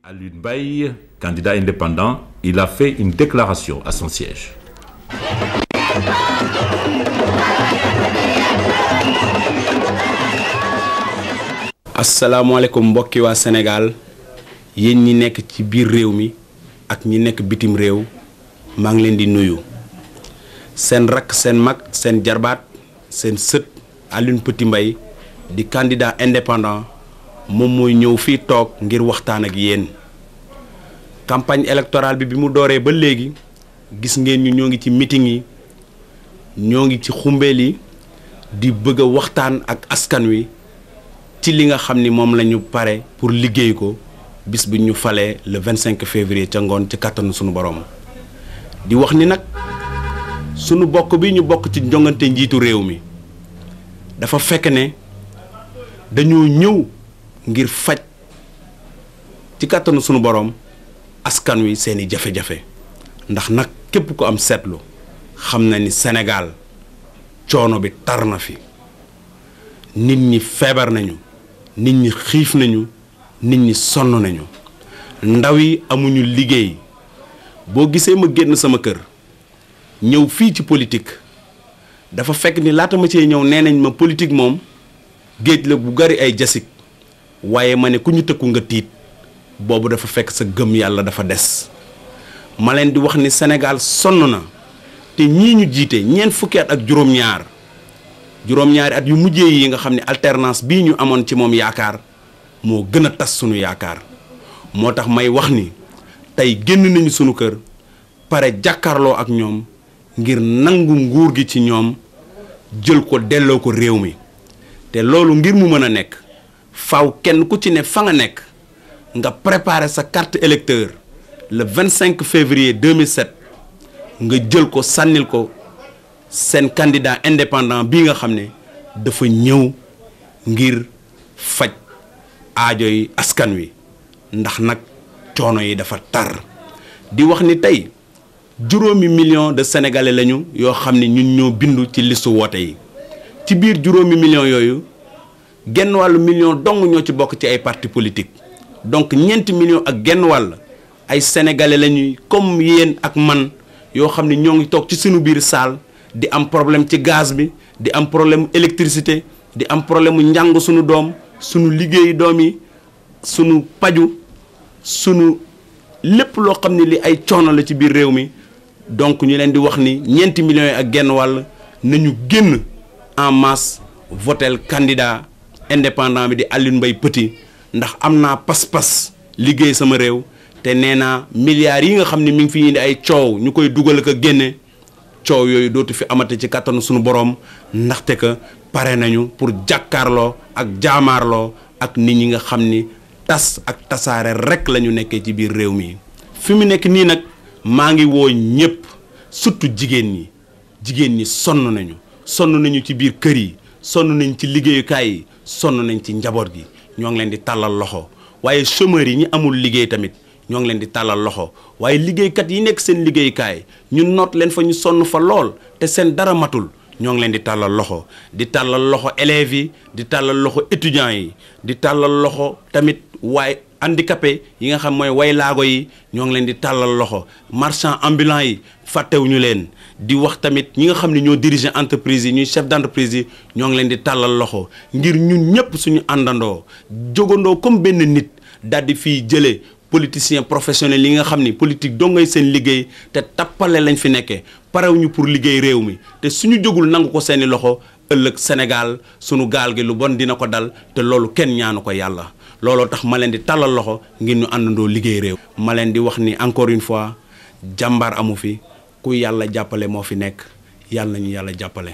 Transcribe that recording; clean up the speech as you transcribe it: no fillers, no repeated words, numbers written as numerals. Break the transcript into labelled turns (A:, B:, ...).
A: Alioune Mbaye, candidat indépendant, il a fait une déclaration à son siège.
B: asalaamaaleykum mbokki waa Sénégal yéen ñi nekk ci biir réew mi ak ñi nekk bitim réew maa ngi leen di nuyu seen rakk seen mag seen jarbaat seen sët Alioune Petit Mbaye di candidat indépendant moom mooy ñëw fii toog ngir waxtaan ak yéen campagne électorale bi mu dooree ba léegi gis ngeen ñu ñoo ngi ci meeting yi ñoo ngi ci xumbeel yi di bëgg a waxtaan ak askan wi ci li nga xam ni moom la ñu pare pour liggéey ko bis bi ñu falee le 25 février ca ngoon ci kàttanu sunu borom di wax ni nag sunu bokk bi ñu bokk ci njongante njiitu réew mi dafa fekk ne dañoo ñëw ngir faj ci kàttanu sunu borom askan wi seeni jafe-jafe ndax nag képp ku am seetlu xam na ni Sénégal coono bi tar na fi nit ñi feebar nañu nit ñi xiif nañu nit ñi sonn nañu ndaw yi amuñu liggéey boo gisee ma génn sama kër ñëw fii ci politique dafa fekk ni laata ma cee ñëw nee nañ ma politique moom géej la bu gari ay jasik waaye ma ne ku ñu tëkku nga tiit boobu dafa fekk sa gëm yàlla dafa des ma leen di wax ni Sénégal sonn na te ñii ñu jiite ñeent fukki at ak juróom-ñaari at yu mujjee yi nga xam ne alternance bii ñu amoon ci moom yaakaar moo gën a tas sunu yaakaar moo tax may wax ni tey génn nañu sunu kër pare jàkkaarloo ak ñoom ngir nangu nguur gi ci ñoom jël ko delloo ko réew mi te loolu ngir mu mën a nekk faaw kenn ku ci ne fa nga nekk nga préparer sa carte électeur le 25 février 2007 nga jël ko sànnil ko seen candidat indépendant bii nga xam ne dafa ñëw ngir faj aajo yi askan wi ndax nag coono yi dafa tar di wax ni tey 5 millions de sénégalais lañu yoo xam ne ñun ñoo bindu ci listu woote yi ci biir 5 millions yooyu genn wàllu million dong ñoo ci bokk ci ay parti politique donc 4 millions ak genn wàll ay sénégalais lañuy comme yéen ak man yoo xam ne ñoo ngi toog ci suñu biir salle di am problème ci gaz bi di am problème électricité di am problème mu njàng sunu doom sunu liggéeyu doom yi sunu paju sunu lépp loo xam ne li ay coono la ci biir réew mi donc ñu leen di wax ni 4 millions yi ak genn wàll nañu génn en masse votel candidat indépendant bi di Alioune Mbaye Petit ndax am naa pas-pas liggéey sama réew te nee naa milliards yi nga xam ne mi ngi fi indi ay coow ñu koy dugal ak a génne coow yooyu dootu fi amate ci kattanu sunu borom ndaxte que pare nañu pour jàkkaarloo ak jaamaarloo ak nit ñi nga xam ni tas ak tasaare rek la ñu nekkee ci biir réew mi. fi mu nekk nii nag maa ngi woo ñëpp surtout jigéen ñi sonn nañu ci biir kër yi sonn nañ ci liggéeyukaay yi sonn nañ ci njaboot gi ñoo ngi leen di tàllal loxo waaye chômeurs yi ñi amul liggéey tamit ñoo ngi leen di tàllal loxo waaye liggéeykat yi nekk seen liggéeykaay ñu noot leen fa ñu sonn fa lool te seen dara matul ñoo ngi leen di tàllal loxo élèves yi di tàllal loxo étudiants yi di tàllal loxo tamit waaye handicapé yi nga xam mooy way laago yi ñoo ngi leen di tàllal loxo marchand ambulant yi fàttewuñu leen di wax tamit ñi nga xam ne ñoo diriger entreprise yi ñuy chef d'entreprise yi ñoo ngi leen di tàllal loxo ngir ñun ñëpp suñu àndandoo jógandoo comme benn nit daal di fiy jëlee politicien professionnel yi nga xam ni politique dongay seen liggéey te tappale lañ fi nekkee parewuñu pour liggéey réew mi te suñu jógul nangu ko seeni loxo ëllëg Sénégal sunu gaal gi lu bon dina ko dal te loolu kenn ñaanu ko yàlla looloo tax ma leen di tàllal loxo ngir ñu àndandoo liggéey réew ma leen di wax ni encore une fois jàmbaar amu fi ku yàlla jàppale moo fi nekk yàlla nañu yàlla jàppale